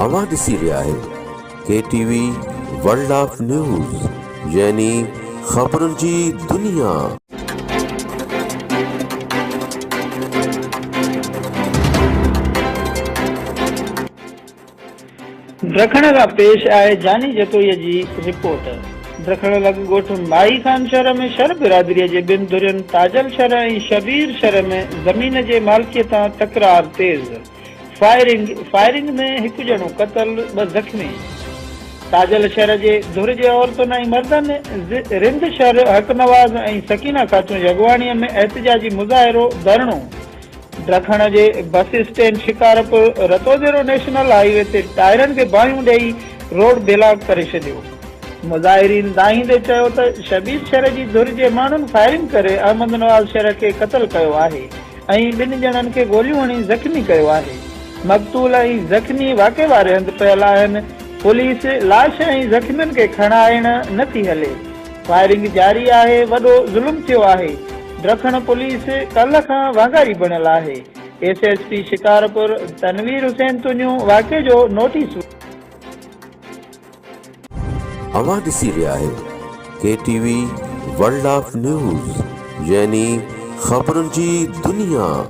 اوهان ڏسي رهيا آهيو K T V world of news يعني خبرن جي دنيا. ڊکڻ کان پيش آهي جاني جتوئيء جي رپورٽ. ڊکڻ لڳ ڳوٺ ماهي خان شھر ۾ شھر برادريء جي ٻن ڌرين تاجل شھر ۽ شبير شھر ۾ زمين جي مالڪيء تان تڪرار تيز، فائرنگ، فائرنگ ۾ هڪ ڄڻو قتل، ٻه زخمي. تاجل شھر جي ڌر جي عورتن ۽ مردن رند شھر حق نواز ۽ سڪينه خاتون جي اڳواڻيء ۾ احتجاجي مظاهرو، ڌرڻو. ڊکڻ جي bus stand Shikarpur Ratodero national highway تي ٽائرن کي باهيون ڏئي روڊ بلاڪ ڪري ڇڏيو. مظاهرين دانهيندي چيو ته شبير شھر جي ڌر جي ماڻهن فائرنگ ڪري احمد نواز شھر کي قتل ڪيو آهي ۽ ٻن ڄڻن کي گوليون هڻي زخمي ڪيو آهي. مقتول ۽ زخمي واقعي واري هنڌ پيل آهن، پوليس لاش ۽ زخمين کي کڻائڻ نه ٿي هلي. فائرنگ جاري آهي، وڏو ظلم ٿيو آهي، ڊکڻ پوليس ڪلهه کان وانگاري بڻيل آهي، S S P Shikarpur Tanveer Hussain Tunio واقعي جو نوٽيس. اوهان ڏسي رهيا آهيو K T V world of news يعني خبرن جي دنيا.